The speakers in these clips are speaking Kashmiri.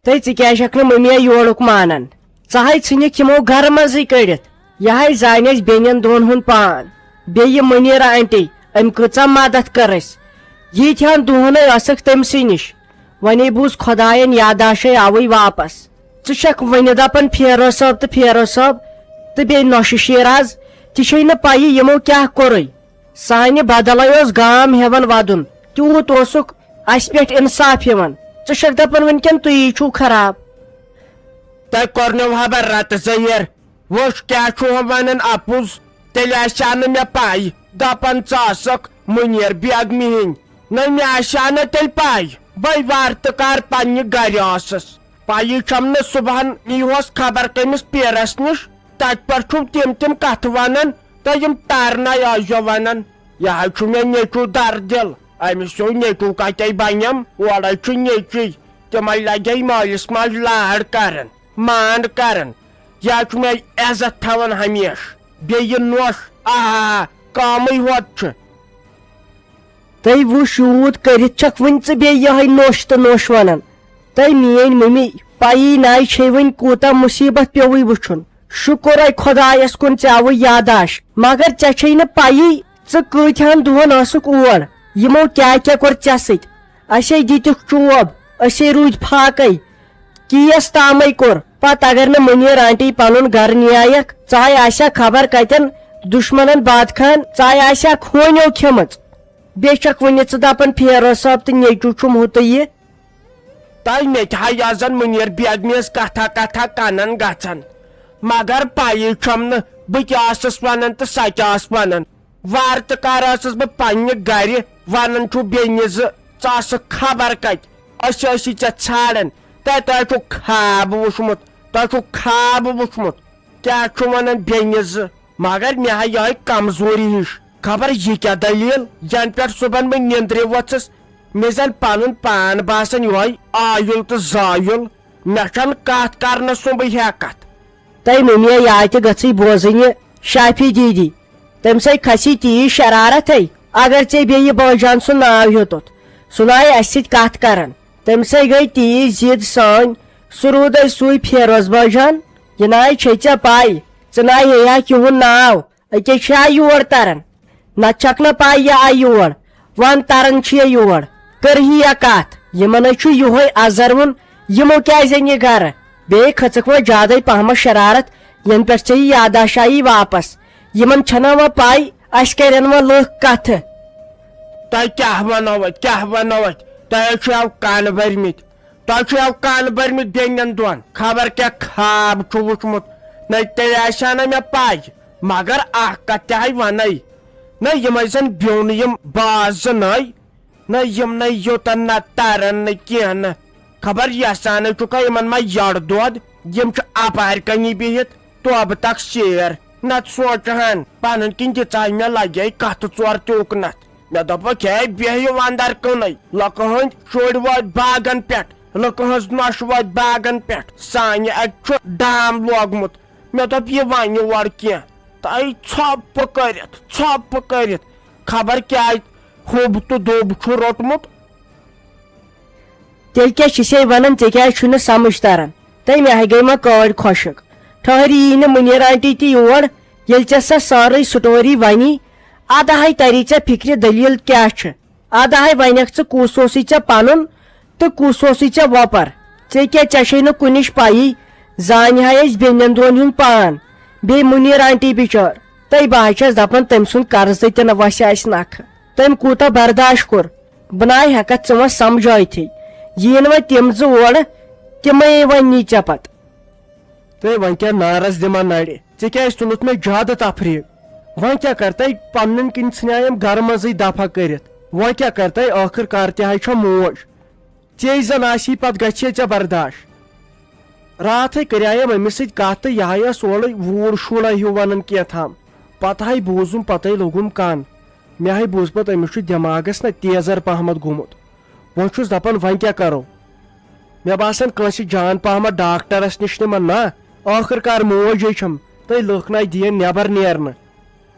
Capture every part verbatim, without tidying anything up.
تہٕ ژٕ کیٛازِ چھکھ نہٕ مٔمی یورُک مانان؟ ژٕ ہاے ژھٕنِکھ یِمو گرٕ منٛزٕے کٔڑِتھ۔ یہِ ہاے زانہِ اَسہِ بیٚنٮ۪ن دۄن ہُنٛد پان۔ بیٚیہِ یہِ مُنیٖر آنٹی، أمۍ کۭژاہ مدد کٔر اَسہِ۔ ییٖتہن دۄہن ہے ٲسٕکھ تٔمۍ سٕے نِش۔ وۄنۍ بوٗز خۄداین یاداشے آوٕے واپس۔ ژٕ چھکھ وُنہِ دپان فیروز صٲب تہٕ فیروز صٲب، تہٕ بیٚیہِ نوشہِ شیراز۔ تہِ چھے نہٕ پیی یِمو کیٛاہ کوٚرُے۔ سانہِ بدلے اوس گام ہٮ۪وان ودُن۔ تیوٗت اوسُکھ اسہِ پٮ۪ٹھ انصاف یِوان۔ ژٕ چھکھ دپان وٕنکٮ۪ن تُہی چھِو خراب۔ تۄہہِ کوٚرنو خبر رتہٕ ظٲہِر۔ وٕچھ، کیٛاہ چھُ ہُم ونان اپُز؟ تیٚلہِ آسہِ ہا نہٕ مےٚ پَے۔ دَپان ژٕ آسَکھ مُنیر بیگمہِ ہِنٛدۍ۔ نہ، مےٚ آسہِ ہا نہٕ تیٚلہِ پَے۔ بَے وارٕ تہٕ کار پننہِ گرِ ٲسٕس۔ پَیی چھَم نہٕ صُبحن یِہوس خبر کٔمِس پیٖرس نِش۔ تَتہِ پٮ۪ٹھ چھُم تِم تِم کتھٕ ونان، تہٕ یِم تارنَے ٲسۍزیو ونان۔ یہِ حظ چھُ مےٚ نیٚچوٗ دردِل۔ أمِس ہیوٗ نیٚچوٗ کتے بنٮ۪م؟ اورے چھُ نیٚچوٗے۔ تِمے لگے مٲلِس ماجہِ لاڈ کران، مان کران۔ یہِ حظ چھُ مےٚ عزت تھاوان ہمیشہٕ۔ بیٚیہِ یہِ نوٚش، آہا، کامٕے ہوت چھُ۔ تٔمۍ وُچھ یوٗت کٔرِتھ چھکھ وُنہِ ژٕ بیٚیہِ یِہے نوٚش تہٕ نوٚش ونان۔ تٔمۍ میٲنۍ مٔمی پَیی ناے چھے وُنہِ کوٗتاہ مُصیٖبت پیوٚوُے وُچھُن۔ شُکر اے خۄدایس کُن ژےٚ آوُے یاداش، مگر ژےٚ چھے نہٕ پَیی ژٕ کۭتہن دۄہن ٲسٕکھ اور۔ یِمو کیٛاہ کیٛاہ کوٚر ژےٚ سۭتۍ؟ اسے دِتِکھ چوب، أسے روٗدۍ فاقے۔ کیس تامے کوٚر۔ پتہٕ اگر نہٕ مُنیر آنٹی پنُن گرٕ نیایکھ، ژاے آسہِ ہا خبر کتٮ۪ن دُشمنن باد خان، ژاے آسہِ ہا ہونیو کھیمٕژ۔ بیٚیہِ چھکھ وُنہِ ژٕ دپان فیروز صٲب تہٕ نیٚچوٗ چھُم ہُہ تہٕ یہِ۔ تۄہہِ مےٚ تہِ ہا یۄس زن مُنیر بیگمہِ ٲس کتھا کتھا کنن گژھان، مگر پَیی چھَم نہٕ بہٕ کیٛاہ ٲسٕس ونان تہٕ سۄ کیٛاہ ٲس ونان۔ وارٕ تہٕ کارٕ ٲسٕس بہٕ پننہِ گرِ ونان چھُ بیٚنہِ زِ ژٕ آسکھ خبر کتہِ، أسۍ ٲسی ژےٚ ژھانڈان، تہٕ تۄہہِ چھُ خواب وُچھمُت، تۄہہِ چھُ خواب وُچھمُت۔ کیٛاہ چھُ ونان بیٚنہِ زِ؟ مگر مےٚ ہا یِہے کمزوری ہِش۔ خبر یہِ کیٛاہ دٔلیٖل؟ ینہٕ پٮ۪ٹھ صُبحن بہٕ نِندرِ وۄژھس، مےٚ زن پنُن پان باسان یِہوے آیُل تہٕ زایُل۔ مےٚ چھنہٕ کتھ کرنس سُمبٕے ہٮ۪کتھ۔ تۄہہِ مٔمی یاتہِ گٔژھٕے بوزٕنۍ یہِ شافی دیدی۔ تٔمۍ سٕے کھسی تیٖژ شرارتھے، اگر ژےٚ بیٚیہِ بٲجان سُنٛد ناو ہیوٚتُتھ۔ سُہ نہ آیہِ اسہِ سۭتۍ کتھ کران۔ تٔمۍ سٕے گٔے تیٖژ ضد سٲنۍ، سُہ روٗدے سُے فیروز بٲجان۔ یہِ نہ آیہِ چھے ژےٚ پاے، ژٕ نہ آیہِ ہیٚیہِ ہا کِہُنٛد ناو۔ أکے چھا یور تران؟ نتہٕ چھکھ نہ پاے یہِ آیہِ یور۔ ون تران چھُ یہِ یور۔ کٔرہی یا کتھ؟ یِمن ہے چھُ یُہے ازروُن۔ یِمو کیازِ أنۍ یہِ گرٕ؟ بیٚیہِ کھٔژٕکھ وۄنۍ زیادے پہمتھ شرارت، ینہٕ پٮ۪ٹھ ژےٚ یہِ یاداش آیی واپس۔ یِمن چھنا وۄنۍ پاے اسہِ کرن وۄنۍ لُکھ کتھٕ۔ تۄہہِ کیٛاہ ونو اتہِ، کیٛاہ ونو اتہِ؟ تۄہہِ ہے چھِو کن بٔرمٕتۍ۔ تۄہہِ چھِو کن بٔرمٕتۍ بیٚنٮ۪ن دۄن۔ خبر کیٛاہ خواب چھُ وُچھمُت۔ نہ تیٚلہِ آسہِ ہا نہٕ مےٚ پَے۔ مگر اکھ کتھ تہِ ہاے ونے۔ نہ یِمے زن بیوٚن یِم باز زٕ نٔے۔ نہ یِم نَے یوٚتن نہ ترن نہٕ کینٛہہ نہٕ۔ خبر یژھان چھُکھا یِمن ما یٔڈ دود؟ یِم چھِ اپارِ کنی بِہِتھ۔ توبہٕ تک شیر، نتہٕ سونچہٕ ہن پنٕنۍ کِنۍ دِژاے مےٚ لگے کتھٕ ژور تہِ اُکنتھ۔ مےٚ دوٚپُکھ، ہے، بیٚہہ یہِ وندر کُنُے، لُکہٕ ہٕنٛدۍ شُرۍ وٲتۍ باغن پٮ۪ٹھ، لُکہٕ ہٕنٛز نۄشہِ وٲتۍ باغن پٮ۪ٹھ، سانہِ اتہِ چھُ ڈام لوگمُت۔ مےٚ دوٚپ، یہِ ونہِ اورٕ کینٛہہ، تہٕ ژھۄپہٕ کٔرِتھ، ژھۄپہٕ کٔرِتھ، خبر کیٛازِ ہوٚب تہٕ دوٚب چھُ روٚٹمُت۔ تیٚلہِ کیٛاہ چھِسے ونان، ژےٚ کیٛازِ چھُے نہٕ سمجھ تران؟ تٔمۍ ہاے گٔے وۄنۍ کٲڑۍ خۄشک۔ ٹھٔہر یی نہٕ مُنیر آنٹی تہِ یور، ییٚلہِ ژےٚ سۄ سٲرٕے سٹوری ونی، ادٕ ہاے تری ژےٚ فکرِ دٔلیٖل کیٛاہ چھِ۔ ادٕ ہاے ونکھ ژٕ کُس اوسُے ژےٚ پنُن تہٕ کُس اوسُے ژےٚ وۄپر۔ ژےٚ کیٛاہ، ژےٚ چھے نہٕ کُنِچ پیی، زانہِ ہاے أسۍ بیٚنٮ۪ن دۄن ہُنٛد پان، بیٚیہِ مُنیر آنٹی بِچٲر۔ تہٕ بہٕ ہاے چھس دپان تٔمۍ سُنٛد قرض تہِ نہ وسہِ اسہِ نکھٕ۔ تٔمۍ کوٗتاہ برداش کوٚر۔ بہٕ ناے ہٮ۪کتھ ژٕ وۄنۍ سمجھٲیتھٕے۔ یِیِن وۄنۍ تِم زٕ اورٕ، تِمے وۄنۍ نی ژےٚ پتہٕ۔ تہٕ وۄنۍ کیٛاہ نارس دِمہ نرِ؟ ژےٚ کیٛازِ تُلُتھ مےٚ زیادٕ تفریٖق؟ وۄنۍ کیٛاہ کرتَے؟ پننٮ۪ن کِنۍ ژھٕنیایم گرٕ منٛزٕے دفع کٔرِتھ۔ وۄنۍ کیٛاہ کرتَے؟ ٲخٕر کار تہِ ہاے چھےٚ موج۔ ژے زن آسی پتہٕ گژھِ ژےٚ برداش۔ راتھے کریایم أمِس سۭتۍ کتھ تہٕ یہِ ہاے ٲس اورٕ ووٗر شُرا ہیوٗ ونان کینٛہہ تام۔ پتہٕ ہاے بوٗزُم، پتے لوٚگُم کن۔ مےٚ ہاے بوٗز پتہٕ أمِس چھُ دٮ۪ماغس نہ تیزر پہمتھ گوٚمُت۔ وۄنۍ چھُس دپان، وۄنۍ کیٛاہ کرو؟ مےٚ باسان، کٲنٛسہِ جان پہمتھ ڈاکٹرس نِش نِمن نا۔ ٲخٕر کار موجے چھم، تہٕ لُکھ ناے دِیَن نٮ۪بر نیرنہٕ۔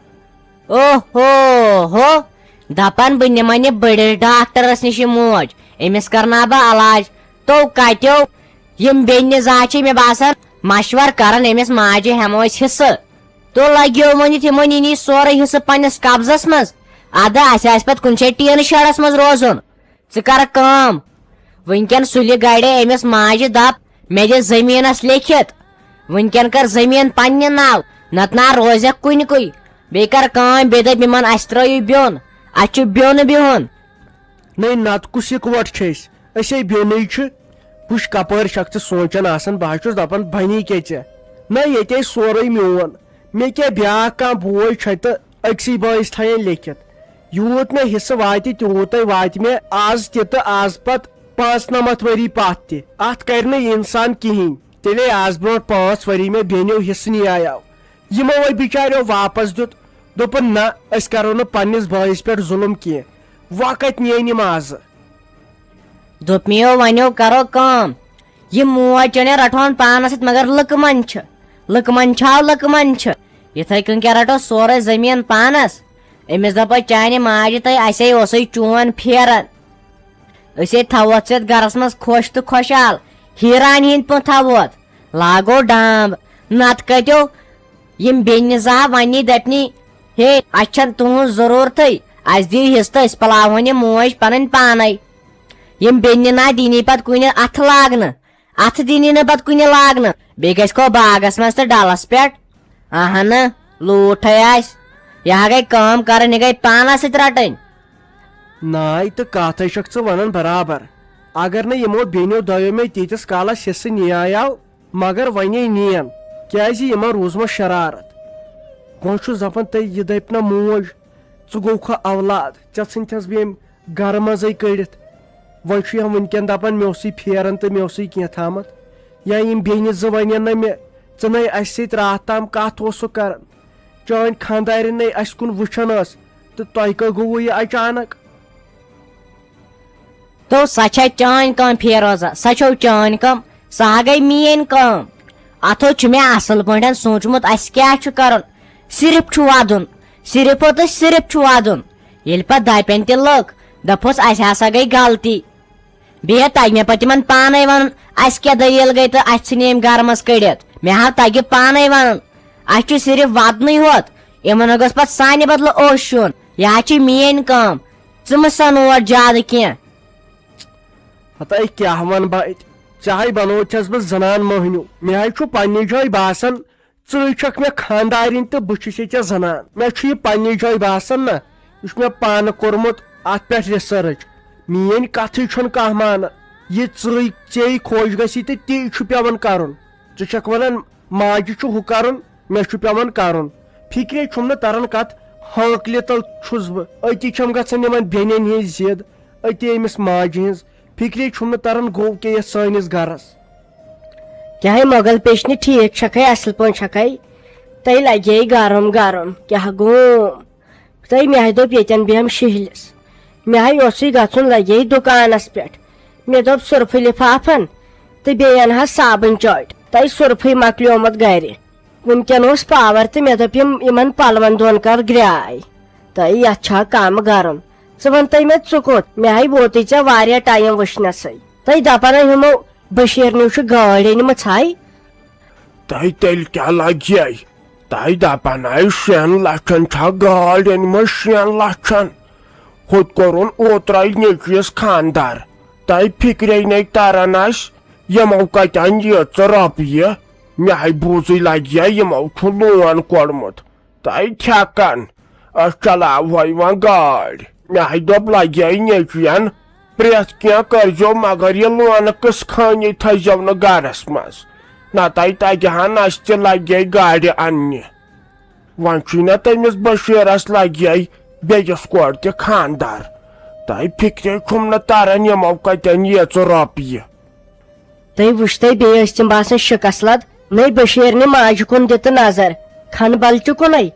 اوہو ہو، دپان بہٕ نِمن یہِ بٔڑِس ڈاکٹرس نِش یہِ موج، أمِس کرناو بہٕ علاج۔ تو کتیو؟ یِم بیٚنہِ زٕ چھِ مےٚ باسان مشورٕ کران، أمِس ماجہِ ہٮ۪مو أسۍ حصہٕ۔ تو لگیو ؤنِتھ یِمن یہِ نی سورُے حصہٕ پننِس قبضس منٛز۔ ادٕ اسہِ آسہِ پتہٕ کُنہِ جایہِ ٹیٖنہٕ شیڈس منٛز روزُن۔ ژٕ کر کٲم، وٕنکٮ۪ن سُلہِ گڑے أمِس ماجہِ دپ، مےٚ دِ زٔمیٖنس لیکھِتھ۔ وٕنکٮ۪ن کر زٔمیٖن پننہِ ناو، نتہٕ نا روزکھ کُنہِ کُے۔ بیٚیہِ کر کٲم، بیٚیہِ دٔپۍ یِمن، اسہِ ترٲیِو بیوٚن، اسہِ چھُ بیوٚن بِہُن۔ نَے نَتہٕ کُس یِکوَٹہٕ چھِ أسۍ؟ أسے بیوٚنُے چھِ۔ وٕچھ کپٲرۍ چھکھ ژٕ سونٛچان آسان، بہٕ ہا چھُس دپان بنی کیٛاہ ژےٚ؟ نہ، ییٚتے سورُے میون۔ مےٚ کیٛاہ بیٛاکھ کانٛہہ بوے چھےٚ تہٕ أکسٕے بٲیِس تھاین لیکھِتھ۔ یوٗت مےٚ حصہٕ واتہِ تیوٗتے واتہِ مےٚ آز تہِ تہٕ آز پتہٕ پانٛژھ نمتھ ؤری پتھ تہِ۔ اتھ کرِ نہٕ انسان کِہیٖنۍ۔ تیٚلے آز برونٛٹھ پانٛژھ ؤری مےٚ بیٚنیو حصہٕ نیایاو۔ یِمو وۄنۍ بِچاریو واپس دیُت، دوٚپُن، نہ، أسۍ کرو نہٕ پننِس بٲیِس پٮ۪ٹھ ظُلُم کینٛہہ۔ وۄنۍ کتہِ نِیَن یِم آزٕ؟ دوٚپمیو، وۄنیو کرو کٲم، یہِ موج چٲنۍ رٹہون پانس سۭتۍ، مگر لُکہٕ منٛد چھِ، لُکہٕ منٛد چھاو، لُکہٕ منٛد چھِ۔ یِتھے کٔنۍ کیٛاہ رٹو سورُے زٔمیٖن پانس؟ أمِس دپو، چانہِ ماجہِ تہٕ اسے اوسُے چون پھیران۔ أسے تھاوتھ ژےٚ گرس منٛز خۄش تہٕ خۄشحال، ہیٖران ہِنٛدۍ پٲٹھۍ تھاوتھ۔ لاگو ڈامب، نتہٕ کتیو یِم بیٚنہِ زٕ ہا وننی دپنی، ہے، اسہِ چھنہٕ تُہنٛز ضروٗرتھٕے، اسہِ دِیِو حصہٕ تہٕ أسۍ پلاوہون یہِ موج پنٕنۍ پانے۔ یِم بیٚنہِ نا دِنی پتہٕ کُنہِ اتھٕ لاگنہٕ، اتھٕ دِنی نہٕ پتہٕ کُنہِ لاگنہٕ۔ بیٚیہِ گژھِ کھو باغس منٛز تہٕ ڈلس پٮ۪ٹھ۔ اہنہٕ، لوٗٹھے آسہِ۔ یہِ ہا گٔے کٲم کرٕنۍ، یہِ گٔے پانس سۭتۍ رٹٕنۍ۔ ناے تہٕ کتھے چھکھ ژٕ ونان برابر۔ اگر نہٕ یِمو بیٚنیو دۄیو مےٚ تیٖتِس کالس حصہٕ نیایاو، مگر وۄنۍ نین، کیازِ یِمن روٗزمٕژ شرارت۔ وۄنۍ چھُس دپان، تہٕ یہِ دپہِ نہ موج، ژٕ گوٚوکھا اولاد، ژےٚ ژھٕنتھس بہٕ ییٚمہِ گرٕ منٛزٕے کٔڑِتھ۔ وۄنۍ چھُ یہِ وٕنکٮ۪ن دپان، مےٚ اوسُے پھیران تہٕ مےٚ اوسُے کینٛہہ تھامتھ۔ یا یِم بیٚنہِ زٕ ونن نہ مےٚ، ژٕ نے اسہِ سۭتۍ راتھ تام کتھ اوسُکھ کران، چٲنۍ خانٛدارِنۍ نے اسہِ کُن وٕچھان ٲس، تہٕ تۄہہِ کتہِ گوٚوٕ یہِ اچانک؟ تو سۄ چھےٚ چٲنۍ کٲم فیروزہ، سۄ چھو چٲنۍ کٲم، سۄ ہا گٔے میٲنۍ کٲم۔ اتھو چھُ مےٚ اصل پٲٹھۍ سوٗنٛچمُت، اسہِ کیٛاہ چھُ کرُن۔ صرف چھُ ودُن، صرف تہٕ صرف چھُ ودُن۔ ییٚلہِ پتہٕ دپن تہِ لُکھ، دپوس، اسہِ ہسا گٔے غلطی۔ بیٚیہِ تگہِ مےٚ پتہٕ تِمن پانے ونُن، اسہِ کیٛاہ دٔلیٖل گٔے تہٕ اسہِ ژھٕنۍ ییٚمۍ گرٕ منٛز کٔڑِتھ۔ مےٚ ہا تگہِ پانے ونُن، اسہِ چھُ صرف ودنُے ہوت۔ یِمن گوٚژھ پتہٕ سانہِ بدلہٕ اوٚش یُن۔ یہِ ہا چھِ میٲنۍ کٲم۔ ژٕ مہٕ سن اور زیادٕ کینٛہہ۔ ہتاے کیٛاہ ونہٕ بہٕ اتہِ؟ ژےٚ ہاے بنووتھس بہٕ زنان مٔہنیوٗ۔ مےٚ ہاے چھُ پننہِ جایہِ باسان، ژٕے چھکھ مےٚ خانٛدارِنۍ تہٕ بہٕ چھُسے ژےٚ زنان۔ مےٚ چھُ یہِ پننہِ جایہِ باسان نہ، یہِ چھُ مےٚ پانہٕ کوٚرمُت اتھ پٮ۪ٹھ research۔ میٲنۍ کتھٕے چھُنہٕ کانٛہہ مانان۔ یہِ ژٕے، ژےٚ خۄش گژھی تہٕ تی چھُ پٮ۪وان کرُن۔ ژٕ چھکھ ونان، ماجہِ چھُ ہُہ کرُن، مےٚ چھُ پٮ۪وان کرُن۔ فکرے چھُم نہٕ تران کتھ ہٲنکلہِ تل چھُس بہٕ۔ أتی چھم گژھان یِمن بیٚنٮ۪ن ہٕنٛز ضد، أتی أمِس ماجہِ ہٕنٛز۔ فکرے چھُم نہٕ تران گوٚو کیٛاہ یتھ سٲنِس گرس۔ کیٛاہ ہے مۄغل پیشنہِ، ٹھیٖک چھکھے، اصل پٲٹھۍ چھکھے؟ تۄہہِ لگے گرم گرم، کیٛاہ گوم؟ تہٕ مےٚ ہاے دوٚپ، ییٚتٮ۪ن بیٚہم شِہلِس۔ مےٚ ہاے اوسُے گژھُن، لگے دُکانس پٮ۪ٹھ۔ مےٚ دوٚپ، سُرفہٕ لفافن تہٕ بیٚیہِ انہٕ ہا صابن چٲٹۍ۔ تۄہہِ سُرفٕے مۄکلیومُت گرِ۔ وٕنکٮ۪ن اوس پاور تہٕ مےٚ دوٚپ، یِم، یِمن پلون دۄن کر گرٛاے۔ تۄہہِ یتھ چھا کم گرم؟ ژٕ وَن تہٕ مےٚ، ژٕ کوٚت؟ مےٚ ہاے ووتُے ژےٚ واریاہ ٹایم وٕچھنَسٕے۔ تۄہہِ دپان ہا ہُمو بشیرنیو چھِ گٲڑۍ أنمٕژ ہاے۔ تۄہہِ تیٚلہِ کیٛاہ لگہِ؟ تۄہہِ دپان آیہِ شٮ۪ن لچھن چھا گاڑ أنمٕژ، شٮ۪ن لچھن؟ ہُتہِ کوٚرُن اوترے نیٚچوِس خانٛدر۔ تۄہہِ فِکرے نے تران آسہِ، یِمو کتہِ انہِ ییٖژٕ رۄپیہِ؟ مےٚ ہے بوٗزٕے لگہِ ہا یِمو چھُ لون کوٚڑمُت۔ تۄہہِ ٹھیکن، أسۍ چلاوہو وۄنۍ گاڑ۔ مےٚ ہے دوٚپ لگہِ نیٚچوین، پرٛٮ۪تھ کینٛہہ کٔرۍزیو، مگر یہِ لونہٕ قٕصہٕ خٲنی تھٲیزیو نہٕ گرس منٛز۔ نتہٕ تگہِ ہن اسہِ تہِ لگہِ گاڑِ اننہِ۔ وۄنۍ چھُے نہ تٔمِس بشیرس لگہِ بیٚیِس کورِ تہِ خانٛدر۔ تۄہہِ فِکرے چھُم نہٕ تران یِمو کتٮ۪ن ییٖژٕ رۄپیہِ۔ تُہۍ وٕچھتَے بیٚیہِ ٲسۍ تِم باسان شِکس لد۔ نٔے بشیرنہِ ماجہِ کُن دِ تہٕ نظر، کھن بلچہِ کُنے۔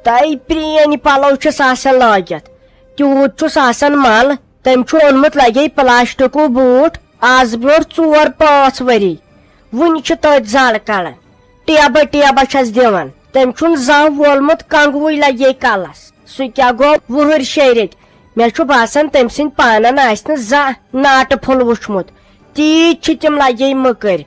تۄہہِ پرٛٲنۍ پلو چھِس آسان لٲگِتھ، تیوٗت چھُس آسان مل۔ تٔمۍ چھُ اوٚنمُت لگے پلاسٹکو بوٗٹھ آز برونٛٹھ ژور پانٛژھ ؤری۔ وُنہِ چھِ تٔتھۍ زڑ کڑان۔ ٹیبہ ٹیبہ چھس دِوان۔ تٔمۍ چھُنہٕ زانٛہہ وولمُت کنگوٕے لگے کلس۔ سُہ کیٛاہ گوٚو وُہٕرۍ شیٚیہِ ریٚتۍ؟ مےٚ چھُ باسان، تٔمۍ سٕنٛدۍ پانن آسہِ نہٕ زانٛہہ ناٹہٕ پھوٚل وُچھمُت۔ تیٖتۍ چھِ تِم لگے مٔکٕرۍ۔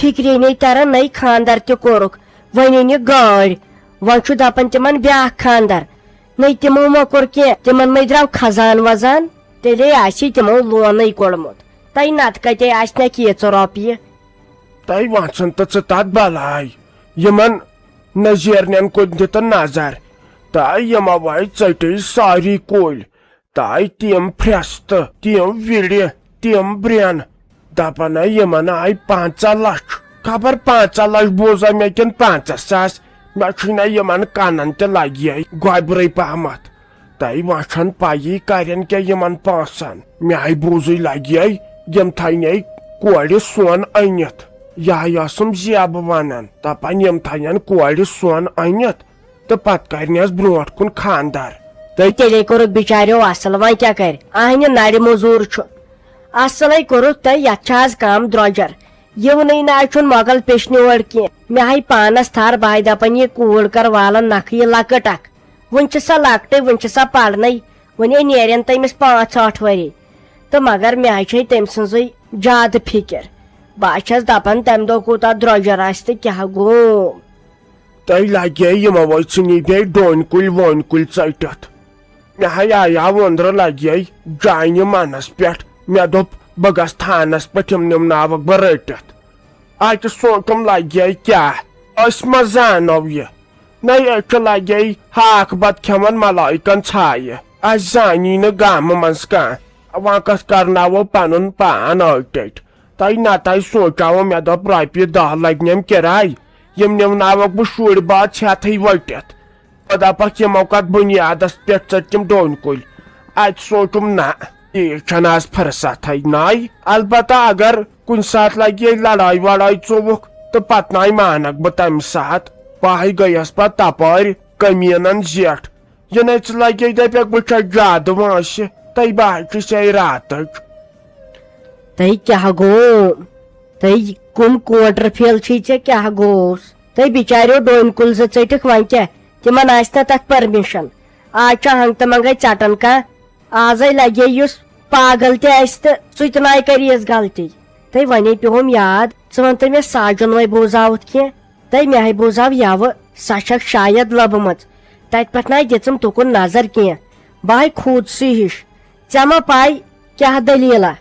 فِکرے نے تران، نَے خانٛدر تہِ کوٚرُکھ، وۄنۍ أنۍ یہِ گٲڑۍ۔ وۄنۍ چھُ دپان تِمن بیٛاکھ خانٛدر۔ نَے تِمو ما کوٚر کینٛہہ، تِمن ما درٛاو خزان وزان؟ تیٚلے آسہِ تِمو لونٕے کوٚڑمُت۔ تَے نتہٕ کتے آسہِ نکھ ییٖژٕ رۄپیہِ۔ تَے وۄنۍ ژھٕن تہٕ ژٕ تتھ بلاے۔ یِمن نذیرنٮ۪ن کُن دِ تہٕ نظر۔ تَے یِمو وَے ژٔٹۍ سٲری کُلۍ۔ تَے تِم پھرٛستہٕ، تِم وِرِ، تِم برٛٮ۪ن۔ دَپان ہے یِمن آے پنٛژاہ لچھ۔ خبر پنٛژاہ لچھ بوزا مےٚ کِنہٕ پنٛژاہ ساس؟ مےٚ چھُے نہ یِمن کنن تہِ لگہِ ہے گۄبرٕے پہمتھ۔ تَے وۄنۍ چھَنہٕ پَیی کَرن کیٛاہ یِمن پونٛسن۔ مےٚ ہَے بوٗزٕے لگہِ ہے یِم تھاونے کورِ سۄن أنِتھ۔ یہِ ہَے ٲسٕم زیبہٕ وَنان، دَپان یِم تھاوَن کورِ سۄن أنِتھ تہٕ پتہٕ کرنس برونٹھ کُن خاندر۔ تہٕ تیٚلے کوٚرُکھ بِچاریو اصل، وۄنۍ کیٛاہ کرِ؟ اہنہِ نرِ موٚزوٗر چھُ۔ اصلے کوٚرُکھ، تہٕ یتھ چھِ از کم درۄجر۔ یِونٕے نہ چھُنہٕ مۄغل پیشنہِ اورٕ کینٛہہ۔ مےٚ ہاے پانس تھر، بہٕ ہاے دپان، یہِ کوٗر کر والن نکھٕ یہِ لۄکٕٹ اکھ۔ وُنہِ چھِ سۄ لۄکٹٕے، وُنہِ چھِ سۄ پرنٕے۔ وُنہِ نیرن تٔمِس پانٛژھ ٲٹھ ؤری۔ تہٕ مگر مےٚ ہاے چھے تٔمۍ سٕنزٕے زیادٕ فکر۔ بہٕ ہاے چھس دپان، تمہِ دۄہ کوٗتاہ درۄجر آسہِ تہٕ کیٛاہ گوٚو۔ تۄہہِ لگے یِمو ژھٕنی بیٚیہِ ڈوٗنۍ کُلۍ ووٗنۍ کُلۍ ژٔٹِتھ۔ مےٚ ہاے آیا وۄندرٕ لگے جانہِ منس پٮ۪ٹھ۔ مےٚ دوٚپ، بہٕ گژھٕ تھانس پٮ۪ٹھ، یِم نِمناوکھ بہٕ رٔٹِتھ۔ اتہِ سونٛچُم، لگے کیٛاہ؟ أسۍ ما زانو یہِ؟ نَے، أسۍ چھِ لگے ہاکھ بتہٕ کھٮ۪وان ملٲیکن ژھایہِ۔ اسہِ زانی نہٕ گامہٕ منٛز کانٛہہ۔ وۄنۍ کتھ کرناوو پنُن پان أٹۍ أٹۍ۔ تۄہہِ نتہٕ سونٛچاوو، مےٚ دوٚپ، رۄپیہِ دَہ لگنٮ۪م کِراے، یِم نِمناوکھ بہٕ شُرۍ باد ژھٮ۪تھٕے ؤٹِتھ۔ خۄدا پاک یِمو کتھ بُنیادس پٮ۪ٹھ ژٔٹۍ تِم ڈوٗنۍ کُلۍ۔ اتہِ سونٛچُم، نہ، یہِ چھنہٕ از فرصتھٕے ناے۔ البتہ اگر کُنہِ ساتہٕ لگہِ ہے لڑٲے وڑٲے ژوٚوُکھ تہٕ پتہٕ ناے مانکھ بہٕ تمہِ ساتہٕ۔ بہٕ ہاے گٔیس پتہٕ تپٲرۍ کمیٖنن زیٹھ۔ یہِ نَے ژٕ لگے دپکھ بہٕ چھس زیادٕ وٲنٛسہِ، تہٕ بہٕ ہا چھُس ہے راتٕچ۔ تۄہہِ کیٛاہ گوٚو؟ تۄہہِ کُم کونٹر پھیل چھِی ژےٚ، کیٛاہ گوٚوس؟ تۄہہِ بِچاریو ڈوٗنۍ کُلۍ زٕ ژٔٹِکھ، وۄنۍ کیٛاہ؟ تِمن آسہِ نہ تتھ پرمیشن۔ آز چھا ہنٛگتہٕ منٛگے ژٹان کانٛہہ؟ آزے لگے یُس پاگل تہِ آسہِ تہٕ سُہ تہِ ناے کرِ یِژھ غلطی۔ تۄہہِ ونے پیوم یاد، ژٕ ون تہٕ مےٚ ساجُن وے بوزاوُتھ کینٛہہ۔ تہٕ مےٚ ہاے بوزاو یوٕ، سۄ چھکھ شاید لٔبمٕژ۔ تتہِ پٮ۪ٹھ ناے دِژٕم تُکُن نظر کینٛہہ۔ بہٕ ہاے کھوٗژسٕے ہِش۔ ژےٚ ما پاے کیٛاہ دٔلیٖلہ؟